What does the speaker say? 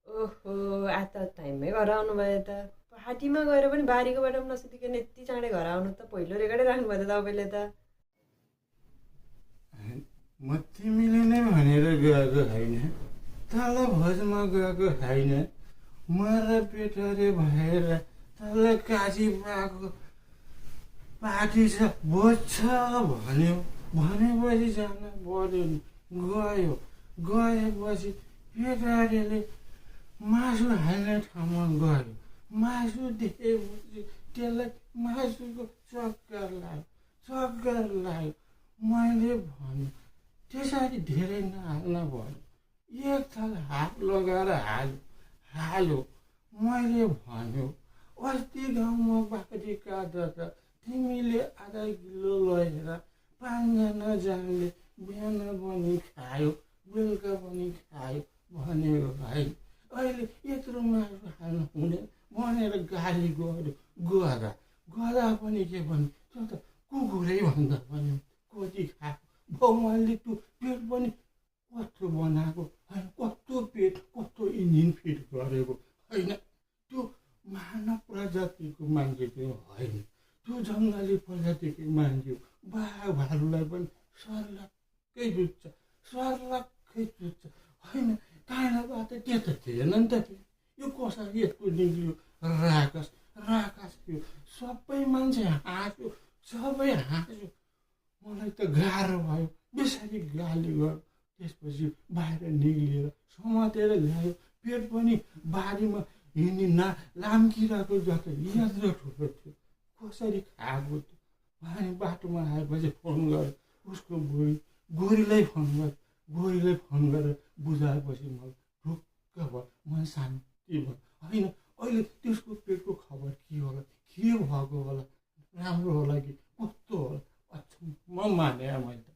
ओहो आज त टाइममै घर आउनुभयो त। पार्टीमा गएर पनि बारीको बाटोमा नसुतिकन यति चाँडै घर आउनु त पहिलो रेकर्डै राख्नुभयो त तपाईँले त। म तिमीले नै भनेर गएको होइन, तल भोजमा गएको होइन। मर पेटरे भएर तल काजी पाएको पार्टी छ, भोज छ भन्यो, भनेपछि जान पर्यो नि। गयो, गएपछि पेटारेले मासु हाल्ने ठाउँमा गयो। मासु देखेपछि त्यसलाई मासुको चक्कर लाग्यो। मैले भन्यो त्यसरी धेरै नहाल्न भन्यो। एक थाल हात लगाएर हाल्यो। मैले भन्यो अस्ति गाउँमा बाख्री काट्दा त तिमीले आधा किलो लगेर 5 जना जानेले बिहान पनि खायो, बेलुका पनि खायो भनेको भाइ। अहिले यत्रो मासु हाल्नु हुँदैन भनेर गाली गर्यो। गदा पनि के भन्यो, त्यो त कुकुरै भन्दा पनि कति खाएको। भगवान्ले त्यो पेट पनि कस्तो बनाएको होइन, कस्तो पेट कस्तो इन्जिन फिट गरेको होइन। त्यो मानव प्रजातिको मान्छे त्यो होइन, त्यो जङ्गली प्रजातिको मान्छे हो। बाघ भालुलाई पनि सर्लक्कै जुत्छ होइन। काँडाबाट त्यो त थिएन नि त। यो कसरी यस्तो निक्लियो? राकस थियो। सबै मान्छे हाँस्यो। मलाई त गाह्रो भयो। बेसारी गाली गर्यो। त्यसपछि बाहिर निक्लिएर समातेर ल्यायो। पेट पनि बारीमा हिँड्ने लाम्किरहेको जस्तो यत्रो ठुलो थियो। कसरी खाएको थियो? अनि बाटोमा आएपछि फोन गरेँ उसको गोरीलाई फोन गरेर बुझाएपछि मलाई ढुक्क भयो, मन शान्ति भयो। होइन अहिले त्यसको पेटको खबर के होला, के भएको होला, राम्रो होला कि कस्तो होला? अच्छा म माने मैले त।